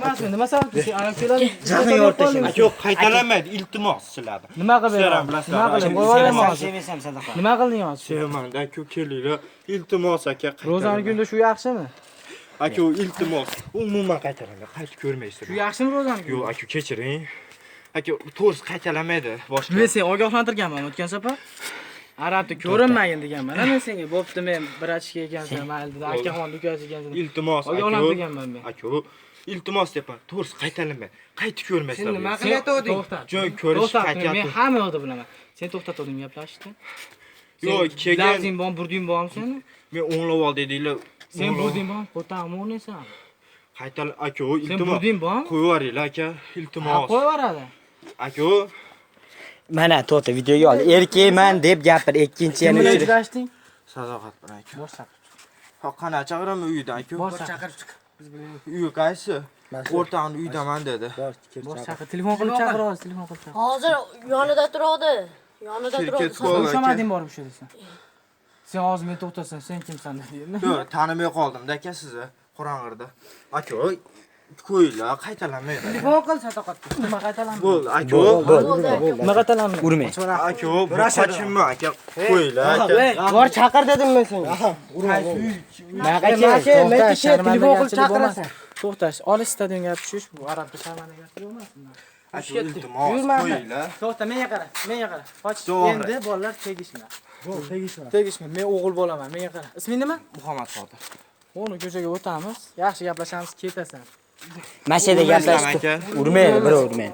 Emasmi? Nima sababdan sen ayol keladi? Jahling ortashim. Aka, yo'q, qaytalanmaydi, iltimos sizlardan. Nima qilib Sizlar ham beraman? bilasizlar. Nima qilib? Aka, Qo'yib yuboraman hozir. Sevmasam sadaqa. Nima qilding hozir? Sevmanda aka, kelinglar. Iltimos aka, Ro'zani qaytalanmaydi. kunda shu yaxshimi? Aka, iltimos. Umuman qaytalanmaydi. Qaytib ko'rmaysizlar. Shu yaxshimi ro'zani Yo'q, kunda? aka, kechiring. Aka, to'g'risi qaytalanmaydi boshqa. Men seni ogohlantirganman o'tgan safar. Arabda ko'rinmagin deganman. Men senga bo'pti, men brachka ekansan, mayli dedi. Akaxon ukasi ekansan. Iltimos aka. Ogohlantirganman men. Aka, iltimos deyapman. To'g'risi qaytalanmaydi. Qaytib ko'rmaysizlar. Sen nima bu. qilayotganding? To'xta. Jo'ng ko'rish To'xta, men qaytyapti. hamma yoqda bilaman. Sen to'xtatding gaplashishni. Yo'q, keyin Lafzing bormi, burding bormi seni? men o'nglab ol dedinglar. Sen burding bormi? Qo'tag'imni o'rnaysan. Qaytal aka, Sen iltimos. burding bormi? Qo'yib yuboringlar aka, Ha, iltimos. qo'yib yuboradi. Aka, Mana to'xta, videoga ol. Erkakman deb gapir. Ikkinchi Kim yana bilan uchra. uchrashding? Sadoqat bilan aka. Bor chaqir. Ha, qana chaqiraman uydan aka. Bor chaqir. Uyi qaysi? O'rtog'ini uydaman dedi. Bor chaqir. Telefon qilib chaqir hozir, telefon qilib chaqir. Hozir yonida turadi. Yonida Ketib turadi. qoldi aka. Ushlamading borib o'sha desa. Sen hozir meni to'xtatsang, sen kimsan dedingmi? Yo'q, tanimay qoldim-da aka sizni qorong'ida. Aka, qo'yinglar, qaytalanmaydi. Telefon qil Sadoqatga. Nima qaytalanmaydi? Bo'ldi, aka. Nima qaytalanmaydi? Urmang. Aka, bu qochimmi aka? Qo'yinglar aka. Bor chaqir dedim men senga. Maqa kel, to'xta, telefon qilib sharmandagarchilik chaqirasan. To'xtash, olish stadionga olib tushish bu arabda sharmandagarchilik bo'lmasin. Aka, iltimos, qo'yinglar. To'xta, menga qara, menga qara. Qoch, To'g'ri. endi bolalar tegishma. Tegishma. Tegishma. Men o'g'il bolaman, menga qara. Isming nima? Muhammad Qodir. Uni ko'chaga o'tamiz, yaxshi gaplashamiz, ketasan. Mana shu yerda gaplashib. Aka. Urmang, birov urmang.